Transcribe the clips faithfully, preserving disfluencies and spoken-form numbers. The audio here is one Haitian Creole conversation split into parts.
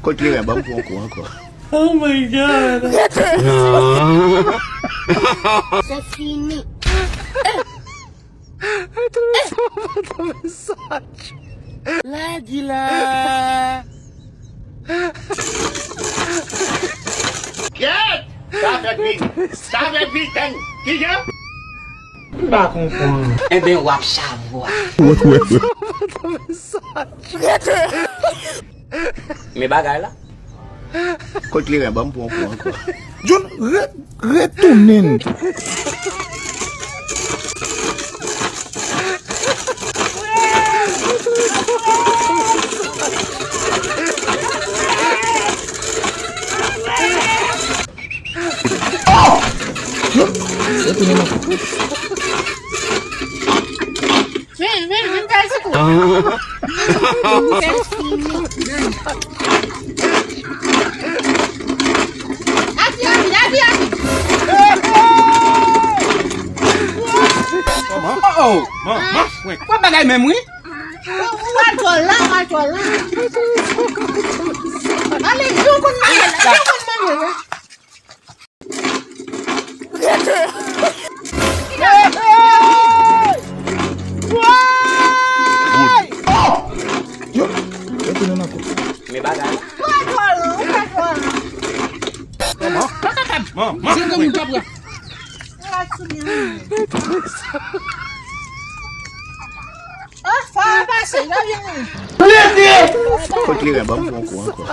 Kot li ren, ban m pran yon kou ankò. Oh my God. Se fini. Lagila. Kèt! Sa fèk vin. Sa fèk vin, tann. Kijan? M pa konprann. Enben, w ap chavwa. Men bagay la. Kot li ren, ban m pran yon kou ankò. John, re-, retounen. Vin, vin, vin, kay sou kou. Api, api, api, api. Oh, oh, oh. Ou pa bagay menm, wi. Ou, ou al twò lan, ou al twò lan. Ale, yon konn manje la, yon konn manje la. Yo, yo, tounen ankò. Men bagay. Ou pa twò lan, ou pa twò lan. Manman. Manman. Manman. Ah, fò a pase, yo vini. Kot li ren, ban m pran yon kou ankò.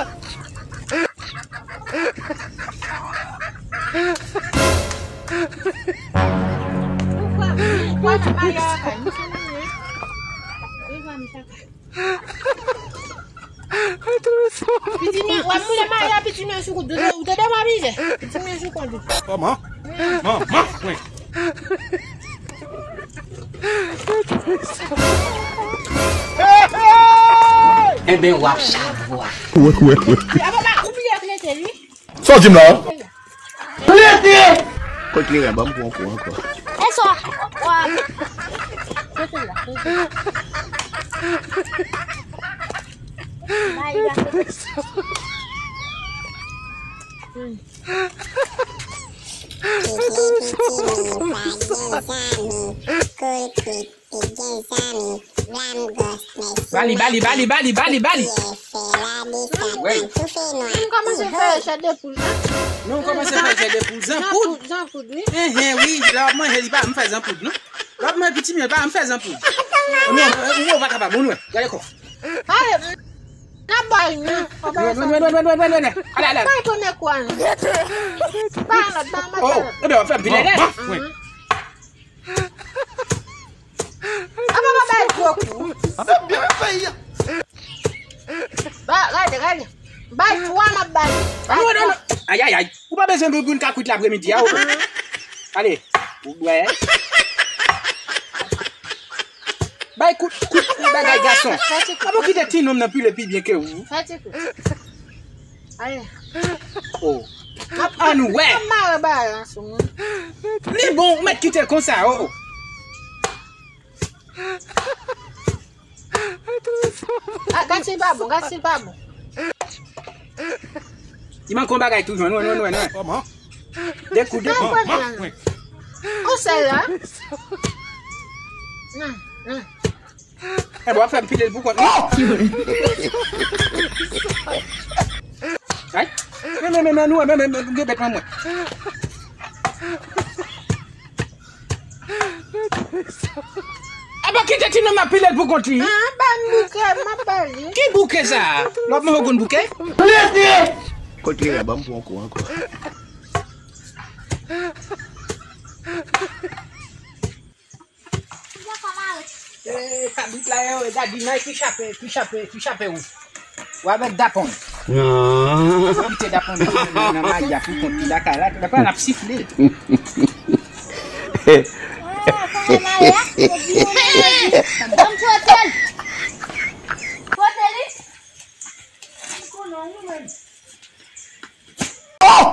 Pitimè, w ap moule mari a pitimè sou kout. Ou te, ou te demwabize. Pitimè sou kout. Kòman? Manman, wi. Enben, w ap chavwa. Wè, wè, wè. Apa pa ou bliye klete li? Sa w di m la? Klete! Kot li ren, ban m pran yon kou ankò. E sa, w ap. Klete la, klete. Bay la. Hmm. Pitit, pitit, nou pa gen zanmi. Kote ki gen zanmi, blam gòs, mèsi. Bali, bali, bali, bali, bali, bali. Fè la desant, wi. Nan toufe nwa. Nou kòmanse fè chè de poul, non? Nou kòmanse fè chè de poul, zanpoud. Zanpoud, zanpoud, wi. Enhen, wi, lè w ap manje, li pa janm fè zanpoud, non. Lè w ap manje pitimè, li pa janm fè zanpoud. Ou, ou, ou pa kapab, ou wè. Gade kò. Ale, n ap bay, non. Wè, wè, wè. Ale, ale, ale. Bay premye kou a, non. Bay lòt, bay lòt, bay lòt. Oh, ebyen, w ap fè m vin lèlè. Wi. Apa pa bay gwo kou? Ap byen fè peyi a. Ba, gade, gade. Bay twa, m ap bay. Bay twa. Ay, ay, ay. Ou pa bezwen bouboun ka kwit lapremidi a, oh. Ale, ou bwè. Bay kout, kout, kout bagay gason. Fè ti kout. Apa w kite ti nonm nan pile pi byen ke ou? Fè ti kout. Aye. Oh. Ann wè. Ap mare bagay la sou mwen. Li bon, ou mèt kite l konsa, oh, oh. Ah, gad si l pa bon, gad si l pa bon. Li manke yon bagay toujou, nou wè, nou wè, nou wè, nou wè. Kòman? De kou, de kou. Ou sèl la? Non, non. E bon, w ap fè m pile l pou kont mwen. Ay. Men, men, men, men, nou, men, men, men, gen bèt mwen. Apa kite ti nonm nan pile l pou kont li. Ah, ba m bouke, m ap ba li. Ki bouke sa? Lòt moun konn bouke? Kot li ren, ban m pran yon kou ankò. Eh, kabrit la yo, e gadi nan ki chape, ki chape, ki chape ou. Ou avèk dapon. Ou kite dapon nan, nan, nan maya pou kont li lakay la, dapon n ap sifle. Ah, kòman maya? Ban m pote l. Pote li. Konnen ou menm. Oh!